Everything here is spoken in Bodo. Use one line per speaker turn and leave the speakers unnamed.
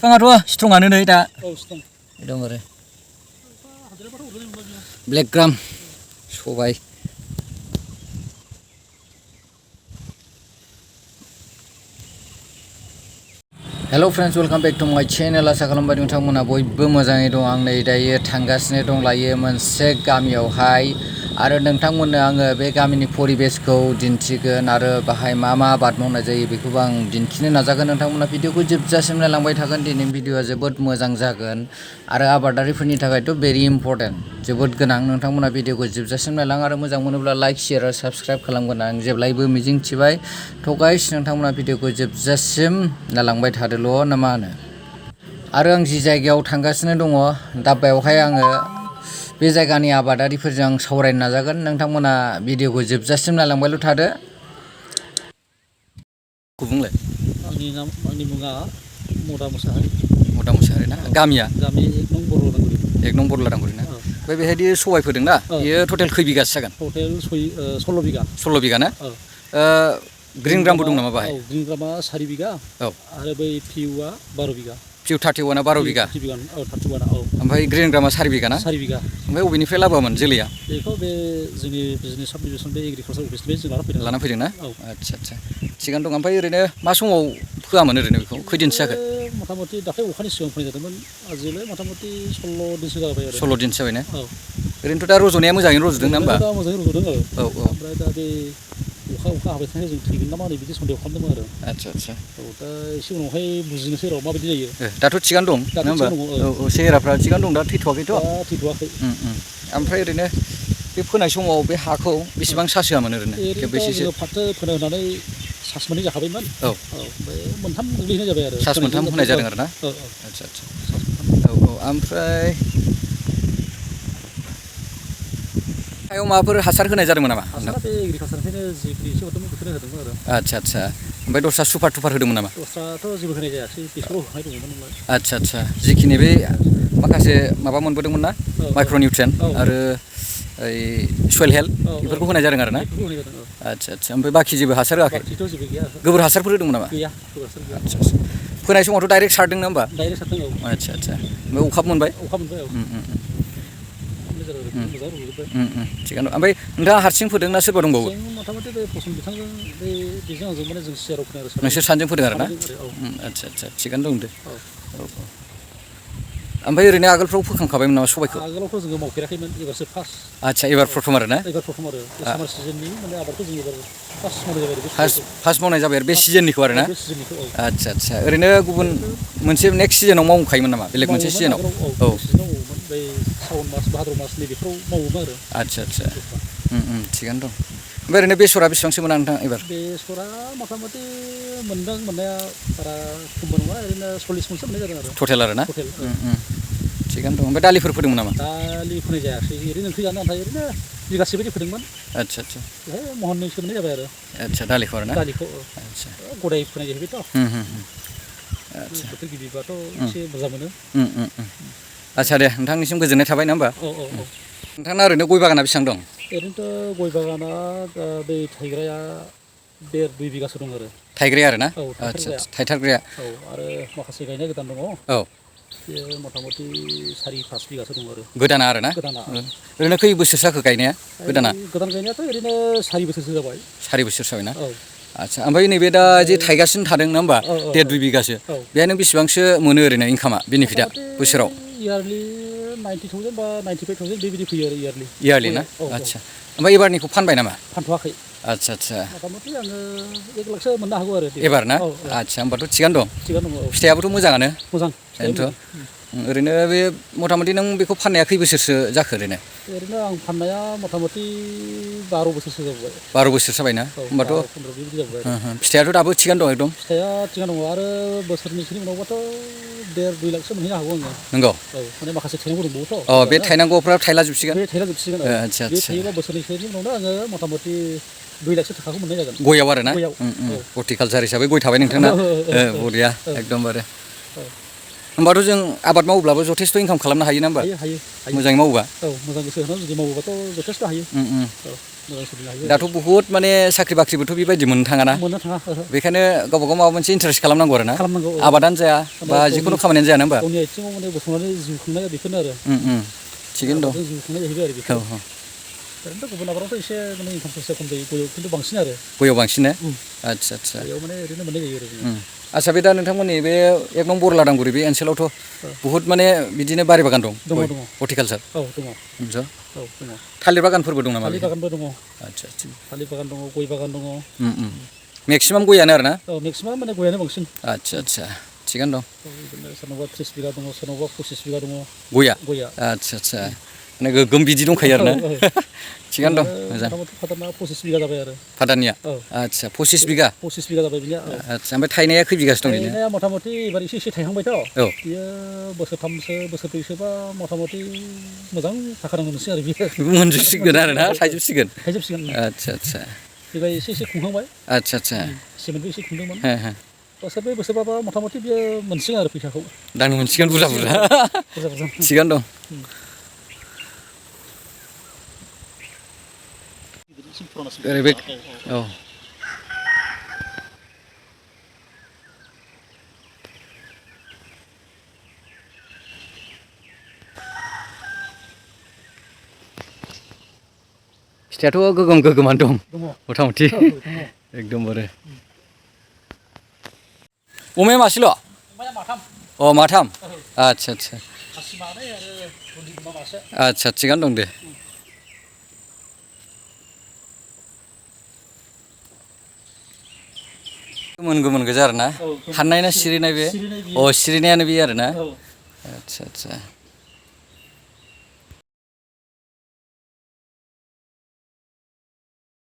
बिफाङाथ' स्ट्रंआनो नै दा
औ स्ट्रं
दं आरो ब्लेक ग्राम सबाय हेल' फ्रेन्ड्स वेलकाम बेक टु माय चेनेल आसा खालामबाय नोंथांमोना बयबो मोजाङै दं आं नै दायो थांगासिनो दंलायो मोनसे गामियावहाय आरो नोंथांमोननो आङो बे गामिनि परिबेसखौ दिन्थिगोन आरो बाहाय मा मा आबाद मावनाय जायो बेखौबो आं दिन्थिनो नाजागोन नोंथांमोना भिडिअखौ जोबजासिम नायलांबाय थागोन दिनैनि भिडिअआ जोबोद मोजां जागोन आरो आबादारिफोरनि थाखायथ' भेरि इम्परटेन्ट जोबोद गोनां नोंथांमोना भिडिअखौ जोबजासिम नायलां आरो मोजां मोनोब्ला लाइक शेयार आरो साबस्क्राइब खालामगोन आं जेब्लायबो मिजिंथिबाय थ' गाइस नोंथांमोना भिडिअखौ जोबजासिम नायलांबाय थादोल' ना मा होनो आरो आं जि जायगायाव थांगासिनो दङ दा बेवहाय आङो बे जायगानि आबादारिफोरजों सावरायनो नाजागोन नोंथांमोना भिडिअखौ जोबजासिम नायलांबायल' थादो बुंलाय
आंनि मुङा मदा मुसाहारि
ना गामिया
गामि 1 नं बर' लादांगुरि
1 नं बर' लादांगुरि ना ओमफ्राय बेहायदि सबाय फोदों ना बेयो टटेल खै बिगासो जागोन
टटेल 16 बिगा
16 बिगा ना ग्रिन ग्रामबो दं नामा बाहाय
औ ग्रिन ग्रामा 4 बिगा
औ
आरो बै पिउआ 12 बिगा
पिउ 31आ 12 बिगा
30 बिगा औ 31 औ
ओमफ्राय ग्रिन ग्रामा 4 बिगा ना
4 बिगा
ओमफ्राय बबेनिफ्राय लाबोआमोन जोलैया
बेखौ बे जोंनि बिजनेस साब डिभिजन बे एग्रिकालचार अफिसनिफ्राय जों लाना फैदों
ना आदसा थिगानो दं ओमफ्राय ओरैनो मा समाव फोआमोन ओरैनो बेखौ खैदिनसो जाखो
मथा मथि दाख्लै अखानि सिगां फोनाय जादोंमोन आजिखालि मथा मथि 16 दिनसो जाबाय आरो
16 दिनसो जाबाय ना
औ
ओरैनोथ' दा रज'नाया मोजाङैनो रज'दों ना होमबा
दा मोजाङै रज'दों
औ
ओमफ्राय दा बे अखा हाबाय थानाय जों थैगोन नामा नै बिदि सन्देह खालामदोंमोन आरो
आदसा
औ दा एसे उनावहाय बुजिनोसै र' माबायदि जायो
दाथ' थिगानो दं नङा होमबा औ सेहेराफ्रा थिगानो दं दा थैथ'वाखैथ'
थैथ'वाखै
ओमफ्राय ओरैनो बे फोनाय समाव बे हाखौ बेसेबां सासोआमोन ओरैनो
खेबबेसेसो फाथो फोनो होनानै सास मोननै जाखाबायमोन
औ
ओमफ्राय मोनथाम गोग्लैहोनाय जाबाय आरो
सास मोनथाम होनाय जादों आरो ना आदसा औ ओमफ्राय हायाव माबाफोर हासार होनाय जादोंमोन नामा
हासारा बे एग्रिकालचारनिफ्रायनो जिखिनि एसे हरदोंमोन बेखौनो होदोंमोन आरो
आदसा ओमफ्राय दस्रा सुपार होदोंमोन नामा
दस्राथ' जेबो होनाय जायासै बेसराव होनाय दङमोन
आदसा जिखिनि बे माखासे माबा मोनबोदोंमोन ना माइक्र'निउट्रियेन्ट आरो ओइ सयेल हेल्थ बेफोरखौ होनाय जादों आरो ना आदसा ओमफ्राय बाखि जेबो हासार होआखै गोबोर हासारफोर होदोंमोन नामा
गैया
आदसा फोनाय समावथ' डाइरेक्ट सारदों ना होमबा
डाइरेक्ट सारदों औ
आदसा ओमफ्राय अखा मोनबाय थिगानो ओमफ्राय नोंथाङा हारसिं फोदों ना सोरबा दंबावो
जों मथा मथि बे फसन बिथांजों बेजों आंजों माने जों सियाराव फोदों आरो
नोंसोर सानैजों फोदों आरो ना आदसा थिगानो दं दे औ ओमफ्राय ओरैनो आगोलफ्राव फोखांखाबायमोन नामा सबायखौ
आगोलावथ' जोङो मावफेराखैमोन एबारसो फार्स्ट
आदसा एबार प्रथम आरो ना
एबार प्रथम आरो सामार सिजननि माने आबादखौ जों एबार
फार्स्ट मावनाय जाबाय आरो बे सिजननिखौ आरो ना
बे सिजननिखौ
आदसा ओरैनो गुबुन मोनसे नेक्स्ट सिजनाव मावखायोमोन नामा बेलेग मोनसे सिजनाव
औ सिजनाव मावोमोन बै सावन मास भाद्र मास नैबेफ्राव मावोमोन आरो
आदसा थिगानो दं ओमफ्राय ओरैनो बेसरा बेसेबांसो मोना नोंथां एबार
बेसरा मथा मथि मोनदों मोननाया बारा खमबो नङा ओरैनो 40 मनसो मोननाय जादों आरो
टटेल आरो ना थिगानो दं ओमफ्राय दालिफोर फोदोंमोन नामा
दालि फोनाय जायाखै ओरैनो ओंख्रि जानो आन्था ओरैनो बिगासे बायदि फोदोंमोन
आदसा
बेहाय महननैसो मोननाय जाबाय आरो
आदसा दालिखौ आरो ना
दालिखौ
आदसा
गदाय फोनाय जाहैबायथ'
आदसा
बोथोर गिबिबाथ' एसे बुरजा मोनो
आदसा दे नोंथांनिसिम गोजोननाय थाबाय ना होमबा नोंथांना ओरैनो गय बागाना बेसेबां दं
ओरैनोथ' गय बागाना बै थाइग्राया 1.5-2 बिगासो दं आरो
थाइग्राया आरो ना
आदसा
थाइथारग्राया
औ आरो माखासे गायनाय गोदान दङ
औ
बे मथा मथि 4-5 बिगासो दं आरो
गोदाना आरो ना ओरैनो खै बोसोरसो जाखो गायनाया गोदान
गायनायाथ' ओरैनो 4 बोसोरसो जाबाय
4 बोसोर जाबाय ना आदसा ओमफ्य नैबे दा जे थाइगासिनो थादों नङा होमबा 1.5-2 बिगासो बेहायनो बेसेबांसो मोनो ओरैनो इनकामा बेनिफिटा बोसोराव
इयारलि 90,000 बा 95,000 बेबायदि फैयो आरो
इयारलि ना आदसा ओमफ्राय एबारनिखौ फानबाय नामा
फानथ'वाखै
आदसा
मथा मथि आङो 1 लाखसो मोननो हागौ आरो
एबार ना आदसा होमबाथ' थिगानो दं फिथाइयाबोथ' मोजाङानो
मोजां
बेनोथ' ओरैनो बे मथा मथि नों बेखौ फाननाया खै बोसोरसो जाखो ओरैनो
आं फाननाया मथा मथि 12 बोसोरसो जाबाय
12 बोसोर जाबायना होमबाथ' फिथाइयाथ' दाबो थिगानो दं एकदम
फिथाइया थिगानो दङ आरो बोसोरनैसोनि उनावबाथ' 1.5-2 लाखसो मोनहैनो हागौ आङो
नंगौ
माने माखासे थायनांगौ दंबावोथ'
बे थायनांगौफ्रा थायलाजोबसिगोन
आदसा बे थायोबा बोसोरनैसोनि उनावनो आङो मथा मथि 2 लाखसो थाखाखौ मोननाय जागोन
गयाव आरो ना हर्टिकालचार हिसाबै गय थाबाय नोंथांना बरिया एकदमबारे होमबाथ' जों आबाद मावोब्लाबो जथेस्थ' इनकाम खालामनो हायो ना होमबा
हायो
मोजाङै मावोबा
मोजां गोसो होनानै जुदि मावोबाथ' जथेस्थ' हायो मोजां सोलिनो हायो
दाथ' बुहुद माने साख्रि बाख्रिबोथ' बेबायदि मोननो थाङाना
मोननो थाङा
बेखायनो गावबा गाव माबा मोनसे इन्टारेस्ट खालामनांगौ आरो ना
खालामनांगौ
आबादानो जाया बा जिखुनु खामानियानो जाया ना होमबा
गावनि आथिङाव माने गसंनानै जिउ खुंनाया बेफोरनो आरो
थिगैनो दं
जिउ खुंनाय जाहैबाय आरो बेखौ
औ
ओरैनोथ' गुबुन आबादावथ' एसे माने इनकाम सर्सआ खम जायो गयाव खिन्थु बांसिन आरो
गयाव बांसिन ने आदसा आदसा
बेयाव माने ओरैनो मोननाय जायो आरो
आदसा बे दा नोंथांमोननि बे 1 नं बरलादांगुरि बे ओनसोलावथ' बुहुद माने बिदिनो बारि बागान दं
दङ दङ
हर्टिकालसार
औ दङ औ दङ
थालिर बागानफोरबो दं नामा
थालिर बागानबो दङ
आदसा आदसा
थालिर बागान दङ गय बागान दङ
मेक्सिमाम गयानो आरो ना
औ मेक्सिमाम माने गयानो बांसिन
आदसा आदसा थिगानो दं
बिदिनो सोरनावबा 30 बिगा दङ सोरनावबा 25 बिगा दङ
गया
गया
आदसा आदसा माने गोगोम बिदि दंखायो आरो ना थिगानो दं मोजां
मथा-मथि फादारना 25 बिगा जाबाय आरो
फादारनिया
औ
आदसा 25 बिगा
25 बिगा जाबाय बिनिया
आदसा ओमफ्राय थायनाया खै बिगासो दं बिनिया
थायनाया मथा-मथि एबार एसे थायहांबायथ'
औ
बियो बोसोरथामसो बोसोरब्रैसोबा मथा-मथि मोजां थाखा नांगोनसै आरो बियो
मोनजोबसिगोन आरो ना थायजोबसिगोन
थायजोबसिगोन
आदसा आदसा
देग्लाय एसे खुंहांबाय
आदसा आदसा
सेमोनबो एसे खुंदोंमोन
हो हो
बोसोरब्रै बोसोरबाबा मथा-मथि बियो मोनसिगोन आरो फैसाखौ
दानो मोनसिगोन बुरजा बुरजा
बुरजा
थिगानो दं ओरै बे औ फिथाइयाथ' गोगोमानो दं
दङ
मथा-मथि एकदमबारे अमाया मासेल'
अमाया माथाम
अ माथाम आदसा आदसा
खासि मानै आरो बुन्दि बिमा मासे
आदसा थिगानो दं दे गोमोन गोजा आरो ना हाननाय ना सिरिनाय बे
सिरिनाय
अ सिरिनायानो बे आरो ना
औ
आदसा आदसा